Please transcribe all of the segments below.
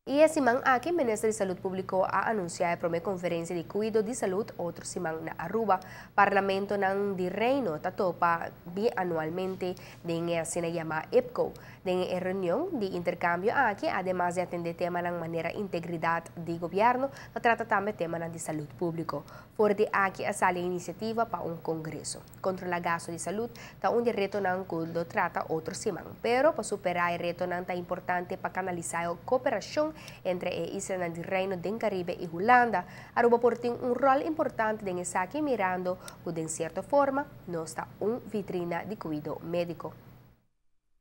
Y e siman aki Minister di Salud Publico a anuncia e prome conferencia di cuido di salud otro siman na Aruba. Parlamentonan di Reino ta topa bianualmente den e asina yama IPCO. Den e reunion di intercambio aki, ademas di atende temanan manera integridad di gobierno, ta trata tambe temanan di salud publico. For di aki a sali e iniciativa pa un congreso. Controla gasto di salud ta un di e retonan cu lo trata otro siman. Pero pa supera e retonan ta importante pa canalisa e cooperacion entre e islanan di Reino den Caribe y Hulanda. Aruba por tin un rol importante den esaki, mirando cu den cierto forma nos ta un vitrina di cuido medico.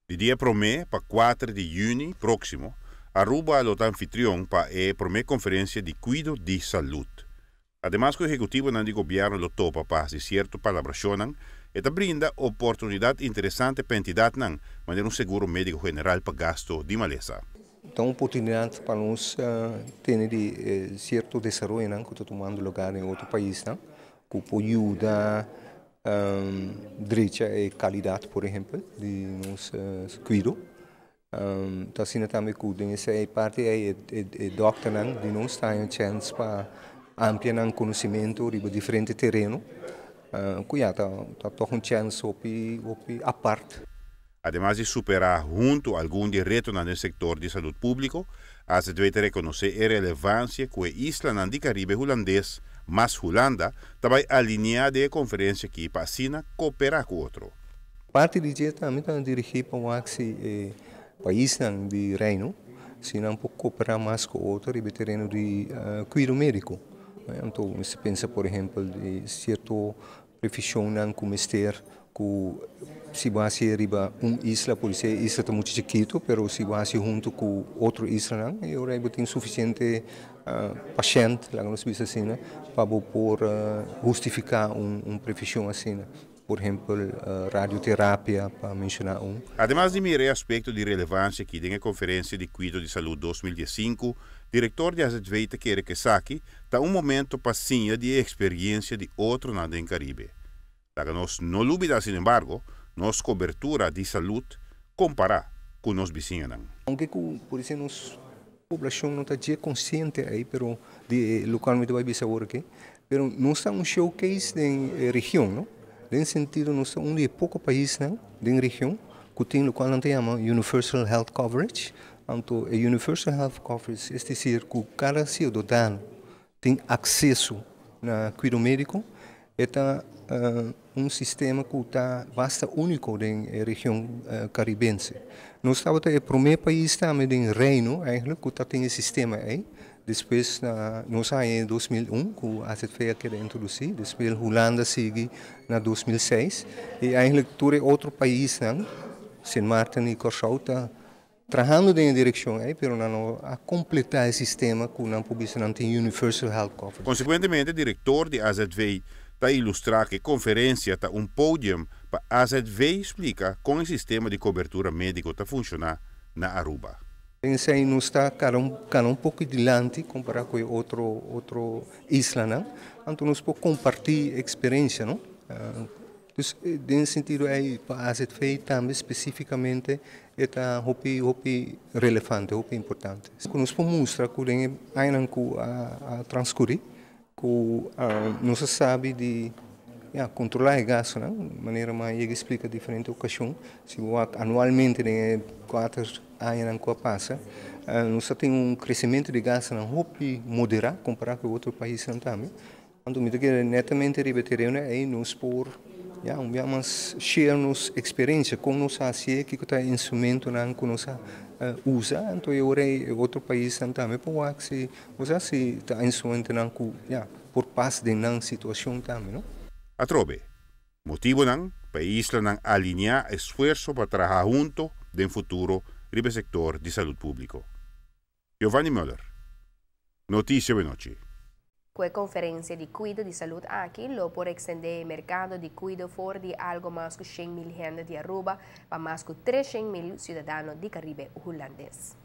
Di dia 1 pa 4 di juni proximo, Aruba lo ta anfitrion pa e prome conferencia di cuido di salud. Ademas cu ehecutivonan di gobierno lo topa pa haci cierto palabracionnan, e ta brinda oportunidad interesante pa entidadnan, manera un seguro medico general pa gasto di malesa. Ta un oportunidad pa nos tene di cierto desaroyonan cu ta tumando lugar den otro paisnan, cu por yuda drecha e calidad, por ehempel, di nos cuido. Ta asina tambe cu den esey parti ey e dokternan di nos ta haya chance pa amplia nan conocimento riba diferente tereno, cu ya ta toch un chance hopi hopi apart. Ademas di supera hunto algun di e retonan den sector di salud publico, AZV ta reconoce e relevancia cu e islanan di Caribe Hulandes mas Hulanda ta bay alinea den e conferencia aki pa asina coopera cu otro. Parti di dje tambe ta dirigi pa wak si e paisnan di Reino si nan por coopera mas cu otro riba e tereno di cuido medico. Anto mester pensa por ehempel di cierto profesionnan cu mester cu si bo haci riba un isla, por ser e isla ta mucho chikito, pero si bo haci hunto cu otro islanan, e ora bo tin suficiente pashent, laga nos bisa asina, pa bo por hustifica un profesion asina. Por ehempel, radioterapia, pa menciona un. Ademas di mira e aspecto di relevancia aki den e Conferencia di Cuido di Salud 2015, director di AZV ta kere cu esaki ta un momento pa siña di e experiencia di otronan den Caribe. Laga nos no lubida, sinembargo, nos cobertura di salud compara cu nos bisiñanan. Aunke cu por esey nos poblacion no ta dje consciente ey, pero di locual mi ta bay bisa awor aki, pero nos ta un showcase den e region, no? Den sentido nos ta un di e poco paisnan den region cu tin locual nan ta yama Universal Health Coverage. Anto e Universal Health Coverage es decir cu cada ciudadano tin acceso na cuido medico. E ta un sistema cu ta basta unico den e region Caribense. Nos tabata e prome pais tambe den Reino eigenlijk cu ta tin e sistema ey. Despues nos a haña en 2001 cu AZV a keda introduci, despues Hulanda sigui na 2006 y eigenlijk tur e otro paisnan, Sint Maarten y Corsou, ta trahando den e direccion ey, pero nan no a completa e sistema cu nan por bisa nan tin Universal Health Coverage. Consecuentemente, director di AZV ta ilustra cu e conferencia ta un podium pa AZV splica con e sistema di cobertura medico ta funciona na Aruba. Esey nos ta cana un poco dilanti compara cu e otro islanan, anto nos por comparti experiencia, no? Dus den sentido ey pa AZV tambe specificamente e ta hopi hopi relevante, hopi importante. Cu nos por mustra cu den añanan cu a transcuri, cu nos sabi di, ja, controla e gastonan, manera mi a yega explica diferente ocasion. Si bo wak anualmente den 4 añanan cu a pasa, nos tin un crecemento di gastonan hopi modera compara cu otro paisnan tambe. Anto mi ta kere netamente riba e tereno ey nos por, ja, un bia mas share nos experiencia, con nos haci, kico ta instrumentonan cu nos a usa, anto e ora e otro paisnan tambe por wak si, o si ta instrumentonan cu, ja, por pas den nan situacion tambe, no? Atrobe, motibonan pa e islanan alinea esfuerso pa traha hunto den futuro riba e sector di salud publico. Giovanni Müller, Noticia Benochi. Cu e conferencia di cuido di salud aki lo por extende e mercado di cuido for di algo mas cu 100 mil hende di Aruba pa mas cu 300 mil ciudadano di Caribe Hulandes.